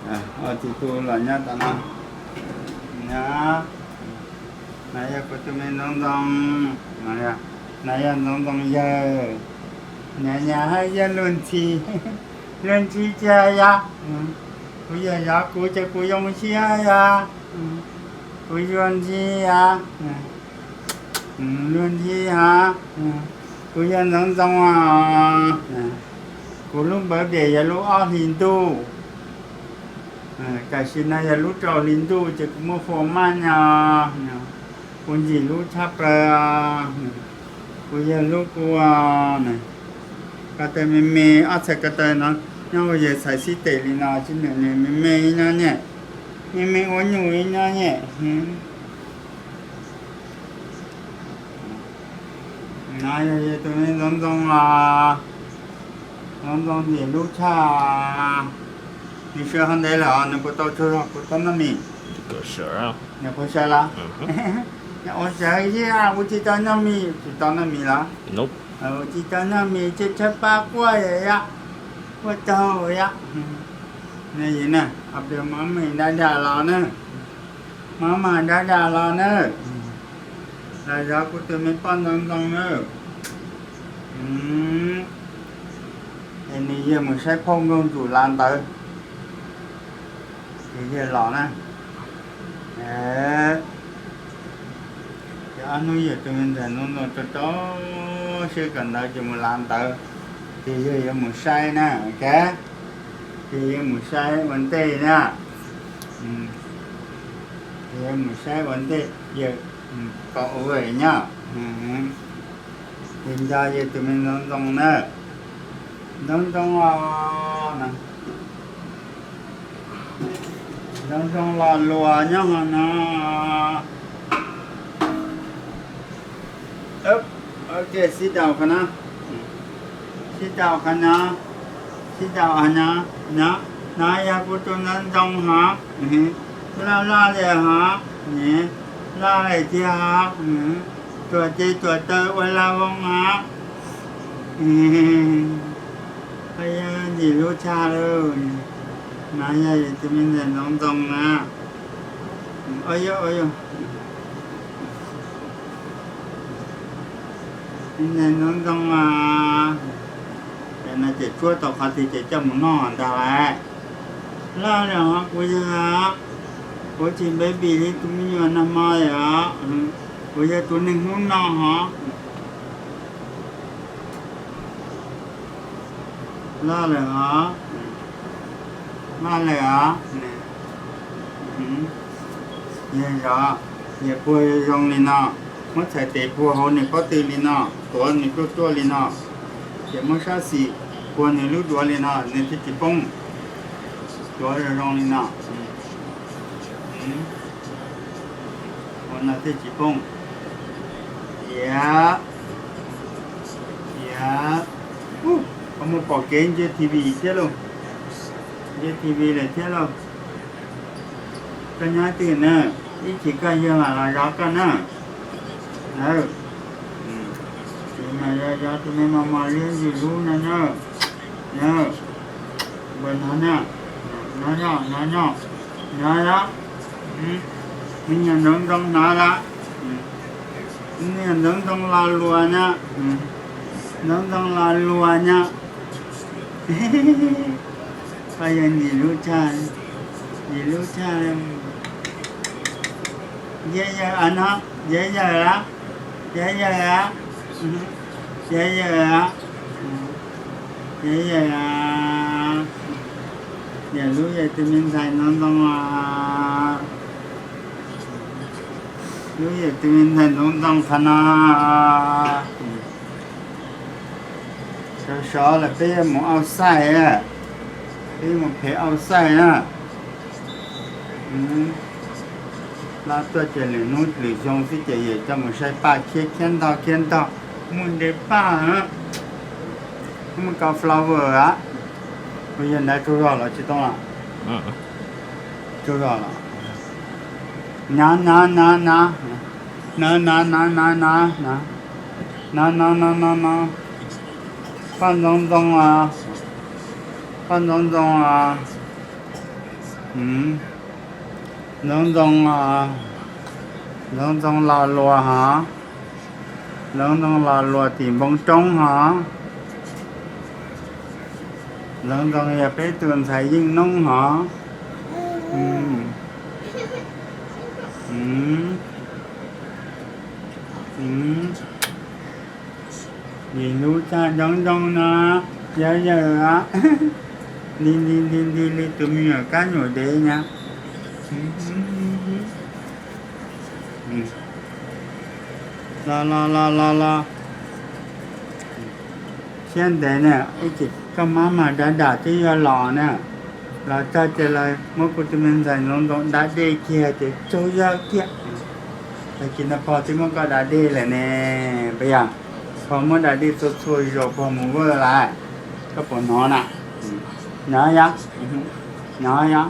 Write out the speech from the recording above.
Ua txiv tub los nyob tom no. Nyob, no yog kuv tus me Ntxoov Ntxoo, no yog Ntxoov Ntxoo yawg, nyob nyob hab yog luag ntxhi, luag ntxhi tiag yog, kuv yog yog kuv ces kuv zoo siab yog, kuv yuag ntxhi yog, luag ntxhi hab, kuv yog Ntxoov Ntxoo os, kuv lub birthday yog lub ob hlis ntuj, tam sim no yog lub rau hli ntuj ces kuv muaj fua maj nyo, kuv ntxim hlub tshaj plaws, kuv yawg hlub kuv, ko taw me me, ob txhais ko taw no nyob ua yawg txhais xib tes li no tsis nws nws me me ib no nyem, me me ua nyuj ib no nyem. No yog yog tus me Ntxoov Ntxoo os, Ntxoov Ntxoo ntxim hlub tshaj. Nws sawv hov ntev lawm os, nws puas tau tsaug zog kuv tau noj mis? Nws puas sawv los? Ua sawv ib, kuv tsis tau noj mis, tsis tau noj mis los? Tsis tau noj mis, tsis tshab pab quaj yom, quaj taug yom. Nws yim na, ob peb mov mis dab dab los na, mov mas dab dab los na. Los zov kuv tus me poj Ntxoov Ntxoo na. Es nws yawg mus saib phauj Nkauj Ntsum lav ntawv, ces yawg los na. Ces ob hnub yawg tus me ntxhais Ntxoov Ntxoo rau rau siab kawm ntawv ces mus lav ntawv, ces yawg yuav mus saib na, ces yawg mus saib ua ntej na. Ces yawg mus saib ua ntej, yawg kom ua nyob. Ces nco yawg tus me Ntxoov Ntxoo na, Ntxoov Ntxoo os, Ntxoov Ntxoo los luas nyob hov no. Sit down qhov no, sit down qhov no, sit down qhov no. No yog kuv tus Ntxoov Ntxoo hov, loj loj li hov, loj li tiag hov, tuam tes tuam taw ua laj voog hov. Yog ntxim hlub tshaj lawm. No yog tus me ntxhais Ntxoov Ntxoo na. Ntxhais Ntxoov Ntxoo, no ces tsuab tau qhov twg ces coj mus noj ntag lauj. Loj li hov kuv yawg, kuv tsis baby li tus me nyuam nag hmo li os, kuv yawg tus neeg hnub no hov. Loj lawm os, loj lawm os. Yawg zov, yawg puag zoo li no, muab txhais tes puag hauv nws pob tw li no, tuav nws ruaj ruaj li no, ces muab sab xis puag nws lub duav li no nws thiaj tsis poob. Tuav zoo zoo li no, ua no thiaj tsis poob. Tiav, tiav, koj muaj pom kev ntsia T V thiab lauj, ntsia T V lawm thiab lauj. Koj nyob twg na, ib chim koj yawg mam los zov koj na. Tsis mas yog zov tus me mos mos liab ntxim hlub no na. Ua no na, no no no no, no los, me nyuam Ntxoov Ntxoo no los, me nyuam Ntxoov Ntxoo los luas no, Ntxoov Ntxoo los luas no. Koj yawg ntxim hlub tshaj, ntxim hlub tshaj. Yawg yawg no, yawg yawg los, yawg yawg, yawg yawg, yawg yawg, yawg hlub yawg tus me ntxhais Ntxoov Ntxoo os. Hlub yawg tus me ntxhais Ntxoov Ntxoo qhov no. Sov sov lawm peb yuav mus outside, peb yuav mus phem outside na. Hla tuaj ces lwm hnub lwm xyoo xwb ces yawm coj mus saib paj khiab khiab ntog khiab ntog, muaj nte paj, muaj cauliflower a. Kuv yawg ntawd tsaug zog los tsis tau los? Tsaug zog los? Na na na na, na na na na na, na na na na na, poj Ntxoov Ntxoo os, poj Ntxoov Ntxoo os. Ntxoov Ntxoo, Ntxoov Ntxoo Los Luas hov, Ntxoov Ntxoo Los Luas tim npoo roob hov. Ntxoov Ntxoo yog peb tus ntxhais yeej noob hov. Yim lub txaj ntsoov ntsoov no, yog yawg, nti nti nti nti li tus me nyuam kab nyuam dev na. Los los los los los. Siab ntev na, ib chim koj mab mas dab dam twb yuav los na. Los txog ces los muab kuv tus me ntxhais Ntxoov Ntxoo da dej kiag ces tsaug zog kiag. Tag kis no pog twb muab koj da dej lawm ne. Puas yog? Pog muab da dej txhua txhua zaus pog mus vwj lawm. Koj puas hnov na? Hnov yog? Hnov yog?